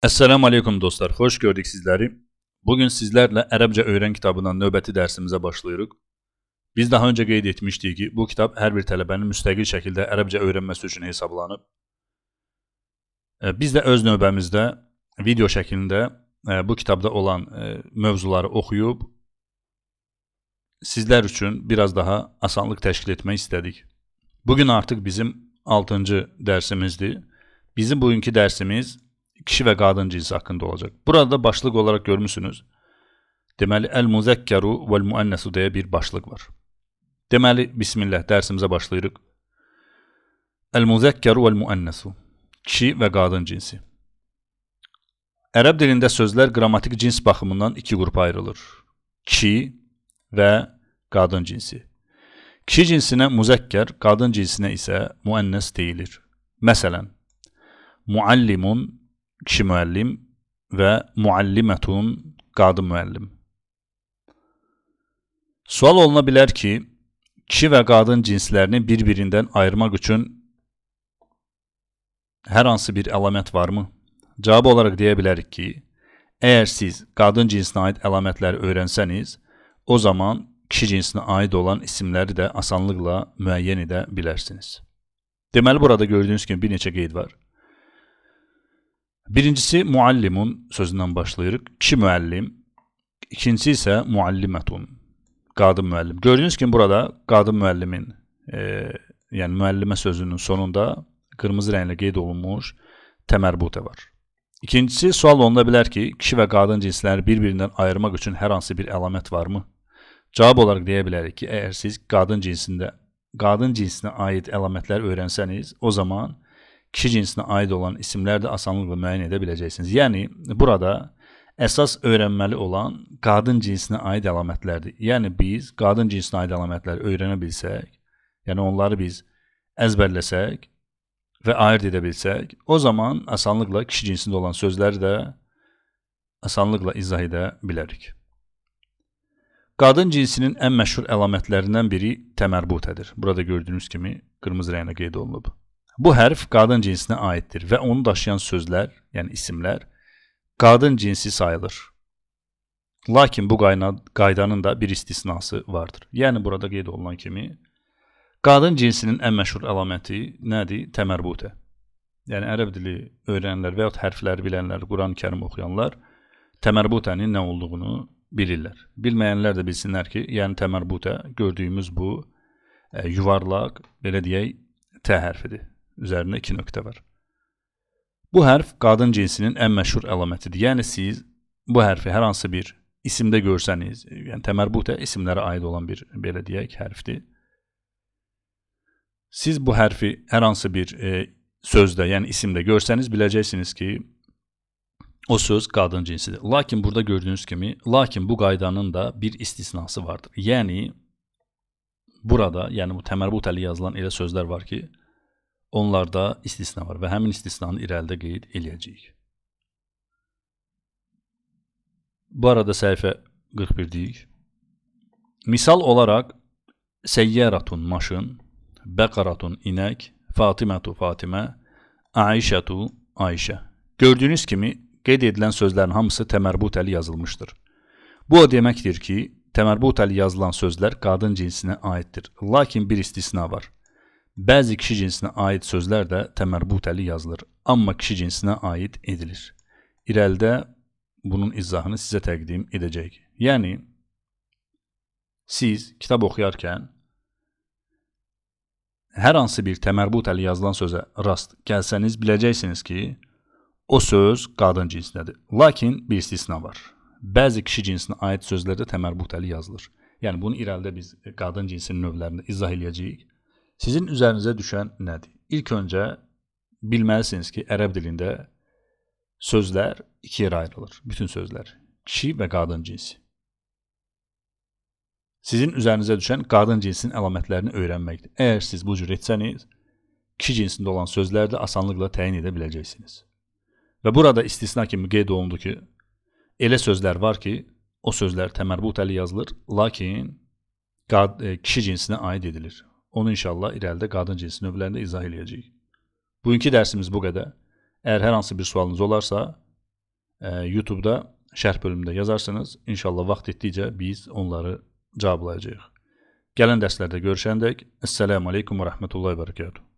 Esselamu Aleyküm dostlar, xoş gördük sizləri. Bugün sizlərlə Ərəbcə Öyrən kitabından növbəti dərsimizə başlayırıq. Biz daha öncə qeyd etmişdik ki, bu kitab hər bir tələbənin müstəqil şəkildə ərəbcə öyrənməsi üçün hesablanıb. Biz də öz növbəmizdə video şəklində bu kitabda olan mövzuları oxuyub sizlər üçün biraz daha asanlıq təşkil etmək istədik. Bugün artıq bizim 6-cı dərsimizdir. Bizim bugünkü dərsimiz kişi və qadın cinsi haqqında olacaq. Burada başlıq olaraq görmüsünüz. Deməli, əl-müzəkkəru vəl-müənnəsu deyə bir başlıq var. Deməli, bismillah, dərsimizə başlayırıq. Əl-müzəkkəru vəl-müənnəsu. Kişi və qadın cinsi. Ərəb dilində sözlər qrammatik cins baxımından iki qrupa ayrılır. Kişi və qadın cinsi. Kişi cinsinə müzəkkər, qadın cinsinə isə müənnəs deyilir. Məsələn, muallimun kişi müəllim və muallimətun qadın müəllim. Sual oluna bilər ki, kişi və qadın cinslərini bir-birindən ayırmaq üçün hər hansı bir əlamət varmı? Cavab olaraq deyə bilərik ki, əgər siz qadın cinsinə aid əlamətləri öyrənsəniz, o zaman kişi cinsinə aid olan isimləri də asanlıqla müəyyən edə bilərsiniz. Deməli, burada gördüyünüz kimi bir neçə qeyd var. Birincisi, muallimun sözündən başlayırıq. Kişi müəllim. İkincisi isə muallimətun, qadın müəllim. Gördüyünüz kimi burada qadın müəllimin, yəni müəllimə sözünün sonunda qırmızı rənglə qeyd olunmuş təmərbutə var. İkincisi, sual oluna bilər ki, kişi və qadın cinsləri bir-birindən ayırmaq üçün hər hansı bir əlamət varmı? Cavab olaraq deyə bilərik ki, əgər siz qadın cinsinə aid əlamətlər öyrənsəniz, o zaman kişi cinsinə aid olan isimlər də asanlıqla müəyyən edə biləcəksiniz. Yəni, burada əsas öyrənməli olan qadın cinsinə aid əlamətlərdir. Yəni, biz qadın cinsinə aid əlamətləri öyrənə bilsək, yəni onları biz əzbərləsək və ayırt edə bilsək, o zaman asanlıqla kişi cinsində olan sözləri də asanlıqla izah edə bilərik. Qadın cinsinin ən məşhur əlamətlərindən biri təmərbutədir. Burada gördüyünüz kimi qırmızı rənglə qeyd olunub. Bu hərf qadın cinsinə aiddir və onu daşıyan sözlər, yəni isimlər, qadın cinsi sayılır. Lakin bu qaydanın da bir istisnası vardır. Yəni burada qeyd olunan kimi, qadın cinsinin ən məşhur əlaməti nədir? Təmərbutə. Yəni ərəb dili öyrənənlər və yaxud hərfləri bilənlər, Quran-ı Kərim oxuyanlar təmərbutənin nə olduğunu bilirlər. Bilməyənlər də bilsinlər ki, yəni təmərbutə gördüyümüz bu yuvarlaq, belə deyək, T hərfidir. Üzərində iki nöqtə var. Bu hərf qadın cinsinin ən məşhur əlamətidir. Yəni siz bu hərfi hər hansı bir isimdə görsəniz, yəni təmərbutə isimlərə aid olan bir, belə deyək, hərfdir. Siz bu hərfi hər hansı bir sözdə, yəni isimdə görsəniz, biləcəksiniz ki, o söz qadın cinsidir. Lakin burada gördüyünüz kimi, lakin bu qaydanın da bir istisnası vardır. Yəni burada, yəni bu təmərbutəli yazılan elə sözlər var ki, onlarda istisna var və həmin istisnanı irəlidə qeyd eləyəcəyik. Bu arada səhifə 41 deyik. Misal olaraq, səyyəratun maşın, bəqaratun inək, Fatimətu Fatimə, Aişətu Ayşə. Gördüyünüz kimi, qeyd edilən sözlərin hamısı təmərbutəli yazılmışdır. Bu o deməkdir ki, təmərbutəli yazılan sözlər qadın cinsinə aiddir. Lakin bir istisna var. Bəzi kişi cinsinə aid sözlər də təmərbutəli yazılır, amma kişi cinsinə aid edilir. İrəlidə bunun izahını sizə təqdim edəcək. Yəni, siz kitab oxuyarkən hər hansı bir təmərbutəli yazılan sözə rast gəlsəniz, biləcəksiniz ki, o söz qadın cinsinədir. Lakin bir istisna var. Bəzi kişi cinsinə aid sözlər də təmərbutəli yazılır. Yəni, bunu irəlidə biz qadın cinsinin növlərində izah eləyəcəyik. Sizin üzərinizə düşən nədir? İlk öncə bilməlisiniz ki, ərəb dilində sözlər iki yerə ayrılır. Bütün sözlər. Kişi və qadın cinsi. Sizin üzərinizə düşən qadın cinsinin əlamətlərini öyrənməkdir. Əgər siz bu cür etsəniz, kişi cinsində olan sözləri də asanlıqla təyin edə biləcəksiniz. Və burada istisna kimi qeyd olundu ki, elə sözlər var ki, o sözlər təmərbutəli yazılır, lakin kişi cinsinə aid edilir. Onu inşallah irəlidə qadın cinsi növlərində izah eləyəcəyik. Bugünkü dərsimiz bu qədər. Əgər hər hansı bir sualınız olarsa, YouTube-da şərh bölümündə yazarsınız. İnşallah vaxt etdikcə biz onları cavablayacağıq. Gələn dərslərdə görüşəndək, Əssəlamu aleykum və rəhmətullahi və bərəkatuhu.